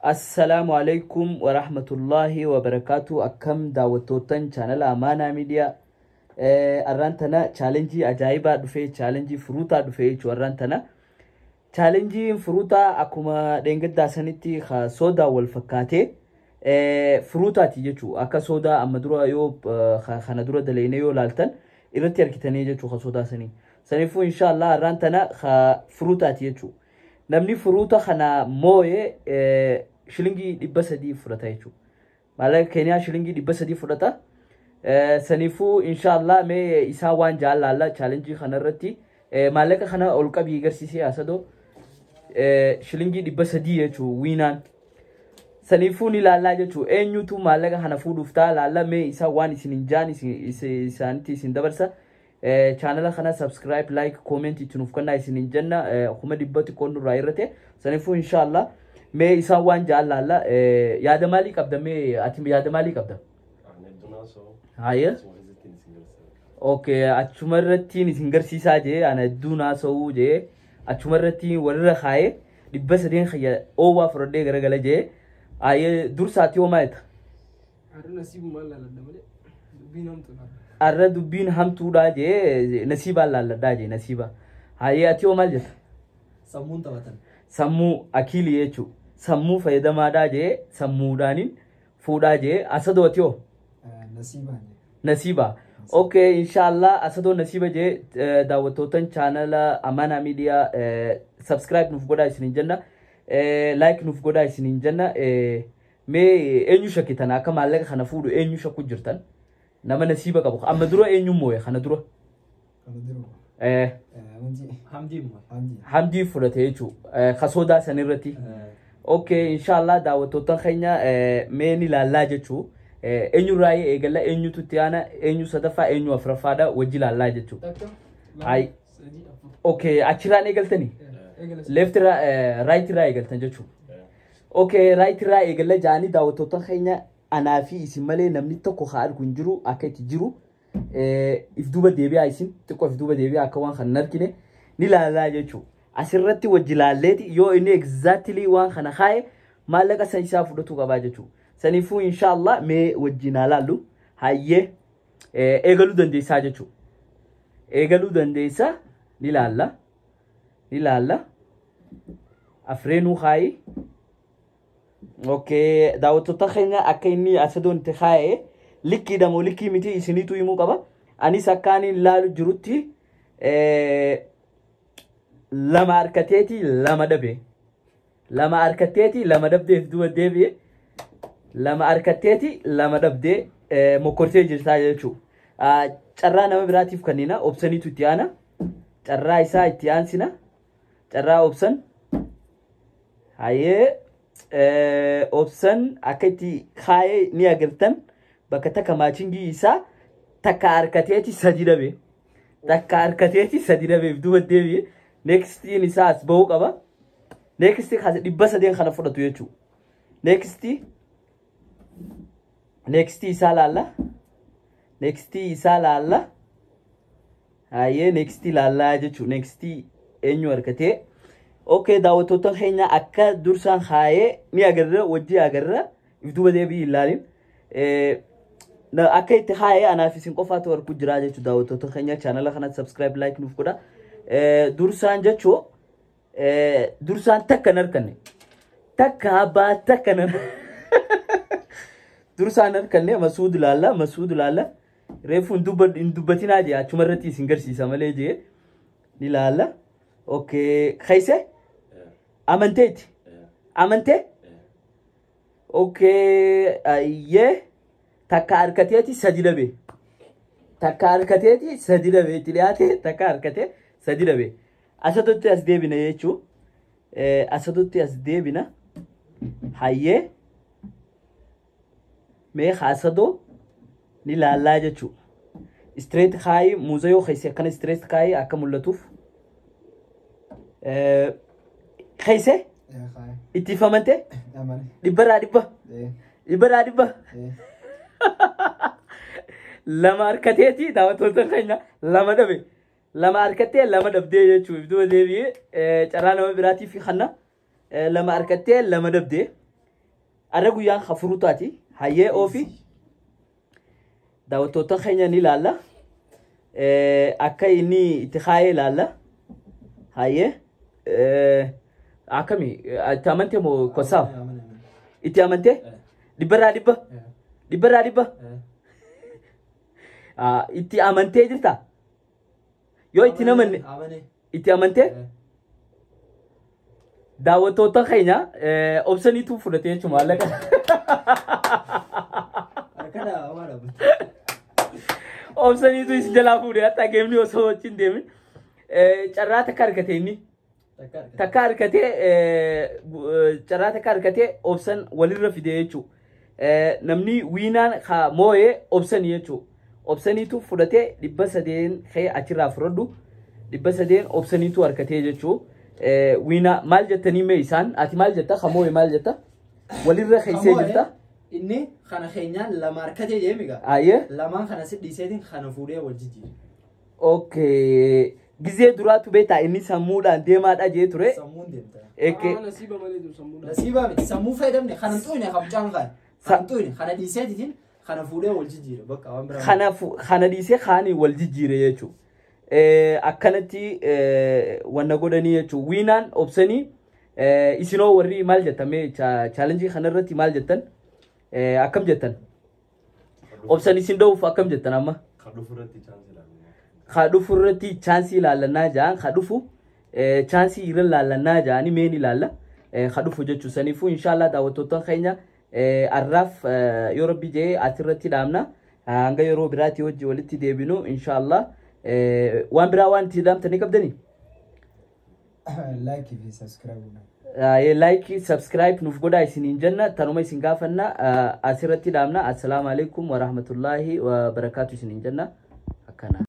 Assalaamu alaikum wa rahmatullahi wa barakaatu. Akkam daawwattootan chaanala Amaanaa Miidiyaa? Arraan tana challenge ajaa'ibaa dhufee, challenge furuutaa dhufee jechuudha arraan tana. Challengeiin furuutaa akkuma dheengaddaa sanitti soodaa wal fakkaatee furuutaati jechuudha. Akka soodaa amma dura yoo kana dura daleene yoo laaltan irratti argitanii jechuudha soodaa sanii. Saniifuu inshaallah arraan tana furuutaati jechuudha. Namni furuuta kana moo'ee shilingii 300 fudhata jechuudha. Maallaqa Keeniyaa shilingii 300 fudhata. Saniifuu inshaallah mee isaa waan jaalaalla challenge kanarratti maallaqa kana ol qabii agarsiisee hasadoo shilingii 300 jechuudha wiinaan. Saniifuu ni ilaallaa jechuudha. Eenyutu maallaqa kana fuudhuuf ta'a laalla. Mee isaa waan isin hin jaan isaanitti isin dabarsa. Chaanala kana subscribe, like, comment itti nuuf kennaa isin hin jenna. 100,000 xiqqoon nurraa irrate. Saniifuu inshaallah mee isaan waan jaallaalla. Yaada maalii qabda? Mee ati yaada maalii qabda? Haye. Okay, achuma irrattiin isin garsiisaa jee, ana hedduu naasa'uu jee, achuma irratti walirra kaayee 300 kiyya oowwaa fudhadhee garagala jee. Haye, dursaati hoo maal? Har'a nasiibumaan laalladha malee dubbiin hamtuudha. Arra dubbiin hamtuudha jee, nasiibaan laalladhaa jee, nasiiba. Haye, ati hoo maal jetta? Sammuun taphatan. Sammuu akiilii jechuudha. Sammuu fayyadamaadhaa jee, sammuudhaanin fuudhaa jee. Asadoo, ati hoo? Nasiibaan. Nasiiba. Okay, inshallah asadoo nasiiba jee. Daawwattootan chaanala Amaanaa Miidiyaa, subscribe nuuf godhaa isiniin jenna. Like nuuf godhaa isiniin jenna. Mee eenyu shakkitan akka maallaqa kana fuudhu? Eenyu shakku jirtan? Nama nasiiba qabu. Amma dura eenyu moo'e kana dura? Kana dura. Hamdii immoo. Hamdii fudhate jechuudha. Kasoodaa sanirratti. Okay, inshallah daawwattootan keenya mee ni ilaallaa jechuudha. Eenyurraa eegalla, eenyutu itti aana, eenyu sadaffaa, eenyu afuraffaadha wajji ilaallaa jechuudha. Takka. Hai. Lama. Sadii. Afur. Okay, achirraan eegaltanii? Eegala. Left irraa, right irraa eegaltan jechuudha. Okay, right irraa eegalla jaanii. Daawwattoota keenya, anaa fi isin malee namni tokko haa argu hin jiru akka itti jiru. If duuba deebi'aa, isin xiqqoo if duuba deebi'aa, akka waan kana hin argine ni ilaalaa jechuudha. Asirratti wajji ilaalleeti yoo inni exactly waan kana kaa'e maallaqa san isaa fudhatu qabaa jechuudha. Saniifuu inshaallah mee wajjin haa laallu. Hayyee, eegaluu dandeessaa jechuudha. Eegaluu dandeessaa, ni ilaalla. Ni ilaalla. Afreenuu kaayi. Okay, daawwattoota keenya, akka inni asadoon itti kaa'e likkiidha moo likkii miti isiniitu himuu qaba. Anis akka ani ilaalu jirutti lama harkateeti lama dhabe. Lama harkateeti lama dhabdeef duuba deebi'e. Lama harkateeti lama dhabdee mokkortee jirtaa jechuudha. Carraa nama biraatiif kennina, obsaniitu itti aana. Carraa isaa itti aansina. Carraa obsan. Hayyee, obsan akka itti kaayee ni agartan. Bakka takka matching isaa takka harkateeti sadi dhabe. Takka harkateeti sadi dhabeef duuba deebi'e. Nextiin isaa as bahuu qaba. Next 300 kana fudhatu jechuudha. Next isaa laalla. Next isaa laalla. Hayyee, next laallaa jechuudha. Next eenyu harkatee? Okay, daawwattoota keenya, akka dursaan kaayee ni agarra, wajji agarra. If duuba deebii ilaalin. Akka itti kaayee anaaf isin qofaatu arguu jira jechuudha daawwattoota keenya. Chaanala kanatti subscribe, like nuuf godha. Dursaan jechuu dursaan takka hin harkanne. Takka abbaa takka nan. Dursaan harkanne. Masuud laalla, Masuud laalla. Reefu hin dubbatinaa jee, achuma irratti isin garsiisa malee jee ni laalla. Okay, keessa amanteeti. Amantee? Okay, ayyee, takka harkateeti sadi dhabe. Takka harkateeti sadi dhabe, itti dhiyaate takka harkatee sadi dhabe. Asatutti as deebina jechuu. Asatutti as deebina. Hayyee. Mee haasadoo ni laallaa jechuu. Straight kaayii muuza yoo keessa akkana straight kaayii akka mul'atuuf. Keessa itti ifamante dhibbarraa dhibba. Dhibbarraa dhibba. Lama harkateeti daawwattoota keenya, lama dhabe. Lama harkattee lama dhabdee jechuuf duuba deebi'ee carraa nama biraatiif kanna. Lama harkattee lama dhabdee. Arra guyyaan ka furuutaati. Hayyee oofi. Daawwattoota keenya ni ilaalla. Akka inni itti kaayee ilaalla. Hayyee. Akkami itti amantee moo kosaaf? Itti amantee? Dhibbarraa dhibba? Dhibbarraa dhibba? Itti amantee jirta? Yoo itti hin amanne itti amantee? Daawwattoota keenya obsaniitu fudhatee jechuudha maallaqa. Obsaniitu isin jalaa fuudhee hatta geemni osoo wajjin deemin. Carraa takka argate inni. Takka argatee carraa takka argatee obsan walirra fide jechuudha. Namni wiinaan moo'ee obsanii jechuudha. Obsaniitu fudhatee 300 ka'ee achirraa fudhadhu 300 obsaniitu argatee jechuudha. Wiinaa maal jettanii mee isaan ati maal jetta ka moo'e maal jetta walirra keessee jirta. Inni kana keenyaan lama harkatee deemi gaa. Ayyee. Lamaan kana si dhiiseetiin kana fuudhee wal jijjiire. Okay. Gizee duraatu beektaa inni sammuudhaan deemaadha jee ture. Sammuun deemta. Eke. Nasiiba malee jiru sammuudhaan. Nasiibaa miti sammuu fayyadamne kana hin xuyne kan mucaan kaan. Kana hin xuyne kana dhiiseetiin kana fuudhee wal jijjiire bakka waan biraa. Kana kana dhiisee kaanii wal jijjiire jechuudha. Akkanatti wanna godhanii jechuudha. Wiinaan obsanii isinoo warri maal jettan mee chaalenjii kanarratti maal jettan akkam jettan? Obsan isin da'uuf akkam jettan amma? Kan dhufu irratti chaansii ilaallu. Ka dhufu irratti chaansii ilaallannaa ja'an ka dhufu chaansii irra ilaallannaa ja'anii meen ilaalla. Ka dhufu jechuun saniifuu inshaallah daawwattoota keenya arraaf yoo rabbi jee asirratti dhaabna. Hanga yeroo biraatti hojii walitti deebinu inshaallah. Waan biraa waan itti dhaamtanii qabdanii? Like fi subscribe godhaa. Like subscribe nuuf godhaa isiniin jenna tanuma isin gaafanna asirratti dhaabna. Assalaamu alaikum warahmatullaahi wabarakaatu isiniin jenna akkana.